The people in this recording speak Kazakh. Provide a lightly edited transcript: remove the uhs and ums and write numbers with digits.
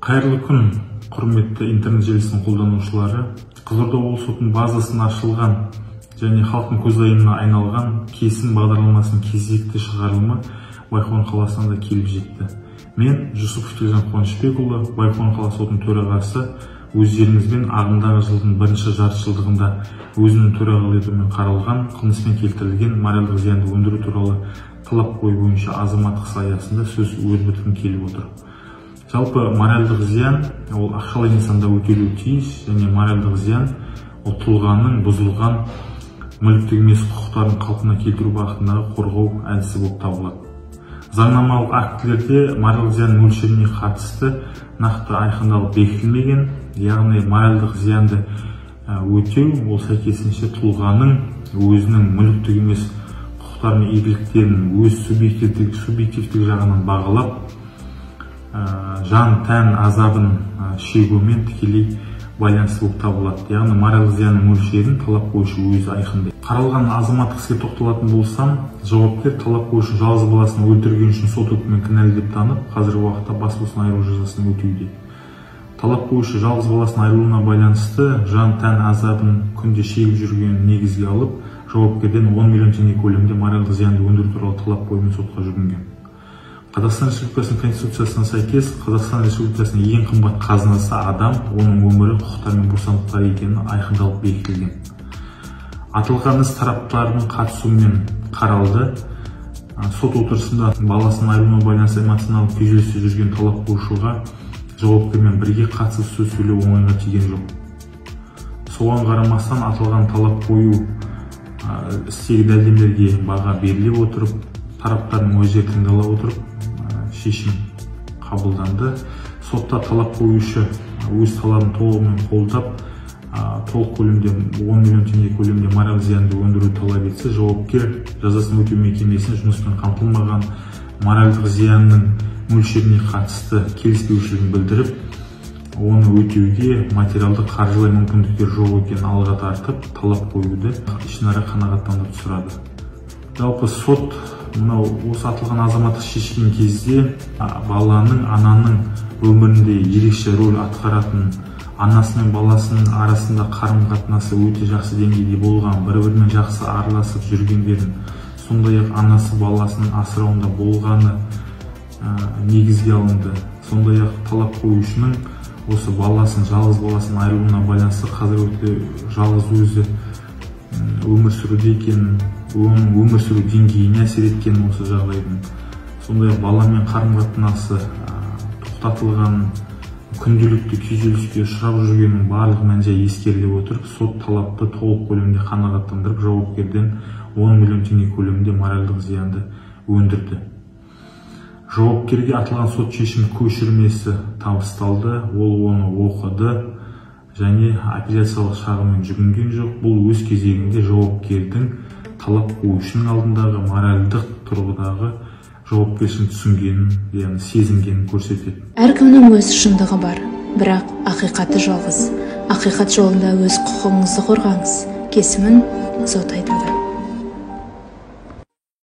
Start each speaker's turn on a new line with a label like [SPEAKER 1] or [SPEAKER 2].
[SPEAKER 1] Қайырлы күн, құрметті интернет желісінің қолданушылары. Қызылорда облысы сотының базасында ашылған және халықтың көзайымына айналған Кесім бағдарламасының кезекті шығарылымы Байқоңыр қаласына да келіп жетті. Мен Жүсіпов Тілжан Қуанышбекұлы, Байқоңыр қаласы сотының төрағасы, өздеріңізбен ағымдағы жылдың бірінші жартыжылдығында өзінің төрағалық етуімен қаралған қылмыспен келтірілген моральдық зиянды өндіру туралы талап қою бойынша азаматтық іс аясында сөз өрбіткім келіп отыр. Жалпы моральдық зиян ол ақшалай нысанда өтелуі тиіс, және моральдық зиян ол тұлғаның бұзылған мүліктік емес құқықтарын қалпына келтіру бағытындағы қорғау әдісі болып табылады. Заңнамалық актілерде моральдық зиян мөлшеріне қатысты нақты айқындалып бекітілмеген, яғни моральдық зиянды өтеу ол сәйкесінше тұлғаның өзінің мүліктік емес құқықтары мен игіліктерін өз субъективтік жағынан бағалап, жан тән азабын шегумен тікелей байланысты болып табылады. Яғни моральдық зиянның мөлшерін талап қоюшы өзі айқындайды. Қаралған азаматтық іске тоқталатын болсам, жауапкер талап қоюшы жалғыз баласын өлтірген үшін сот үкімімен кінәлі деп танып, қазіргі уақытта бас бостандығынан айыру жазасын өтеуде. Талап қоюшы жалғыз баласын айырылуына байланысты жан тән азабын күнде шегіп жүргенін негізге алып, жауапкерден 10 миллион теңге көлемінде моральдық зиянды өндіру туралы талап қоюмен сотқа жүгінген. Қазақстан Республикасының Конституциясына сәйкес, Қазақстан Республикасының ең қымбат қазынасы адам, оның өмірі, құқықтары мен бостандықтары екені айқындалып бекітілген. Аталған іс тараптарының қатысуымен қаралды. Сот отырысында баласының айырылуына байланысты эмоционалдық күйзелісте жүрген талап қоюшыға жауапкермен бірге қатысып сөз сөйлеу оңайға тиген жоқ. Соған қарамастан аталған талап қою істегі дәлелдемелерге баға беріле отырып, тараптардың уәждері тыңдала отырып, шешім қабылданды. Сотта талап қоюшы өз талабын толығымен қолдап, толық көлемде 10 миллион теңге көлемінде моральдық зиянды өндіруді талап етсе, жауапкер жазасын өтеу мекемесіне жұмыспен қамтылмаған моральдық зиянның мөлшеріне қатысты келіспеушілігін білдіріп, оны өтеуге материалдық қаржылай мүмкіндіктер жоқ екенін алға тартып, талап қоюды ішінара қанағаттандырып сұрады. Жалпы сот мынау осы аталған азаматтық шешкен кезде баланың, ананың өмірінде ерекше рөл атқаратын, анасы мен баласының арасында қарым-қатынасы өте жақсы деңгейде болған, бір-бірімен жақсы араласып жүргендерін, сондай-ақ анасы баласының асырауында болғаны негізге алынды. Сондай-ақ талап қоюшының осы баласын, жалғыз баласын айырылуына байланысты қазір өте жалғыз өзі өмір сүруде екенін, оның өмір сүру деңгейіне әсер еткен осы жағдайдың, сондай-ақ баламен қарым-қатынасы тоқтатылған, күнделікті күйзеліске ұшырап жүргенінің барлық мән-жайы ескеріле отырып, сот талапты толық көлемде қанағаттандырып, жауапкерден 10 миллион теңге көлемінде моральдық зиянды өндірді. Жауапкерге аталған сот шешімі көшірмесі табысталды, ол оны оқыды және апелляциялық шағыммен жүгінген жоқ. Бұл өз кезегінде жауапкердің талап қоюшының алдындағы моральдық тұрғыдағы жауапкершілігін түсінгенін, яғни сезінгенін көрсетеді.
[SPEAKER 2] Әркімнің өз шындығы бар, бірақ ақиқаты жалғыз. Ақиқат жолында өз құқығыңызды қорғаңыз. Кесімін сот айтады.